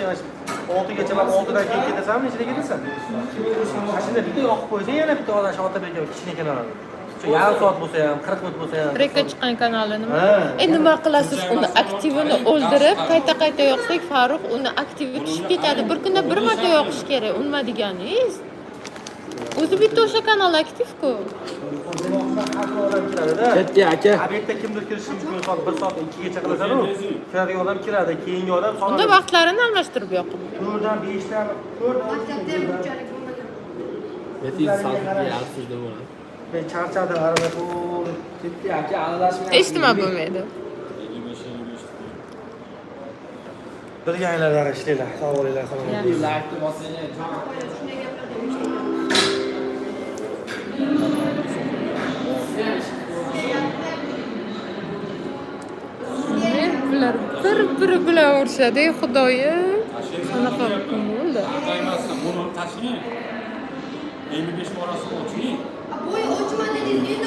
Sen mana shu 6gacha borib, 6dan keyin ketasanmi, nechada ketasan? Mana shunda bitta yoqib qo'ysang, yana bitta odam shu Otabek aka kichkina kanalini. Shu yarim soat bo'lsa ham, 40 minut bo'lsa ham. Reka chiqqan kanali nima? Ha. E, nima qilasiz uni aktivini o'ldirib, qayta qayta yoqsak, Farruh, uni aktivi tushib ketadi. Bir kunda bir marta yoqish kerak. U nima deganingiz? O'zi bitta o'sha kanal aktiv-ku. Har xil odam kiradida. Ketdi aka. Obedda kimdir kirishi mumkin, soat 1, soat 2gacha qilasan-u. Kiradigan odam kiradi, keyingi odam soat Unda vaqtlarini almashtirib yoqing. 4dan, 5dan, 4. Maktabda ham bunchalik bo'lmagan. Yetti soat yarim bo'ladi. Men charchadim, arada to'g'ri. Ketdi aka, aralashmayapsiz. Hech nima bo'lmaydi. 55, 55. Bilganlar ishlanglar. Sog' bo'linglar, salomat. Laykni bosinglar, jon. Shunday gaplarga eshitaman. Men bular bir biri bilan urushadi, ey xudoyim. Qanaqa kun bo'ldi? Emasdan buni tashlang. 55 orasi oching. Bo'yi o'chma dedingiz.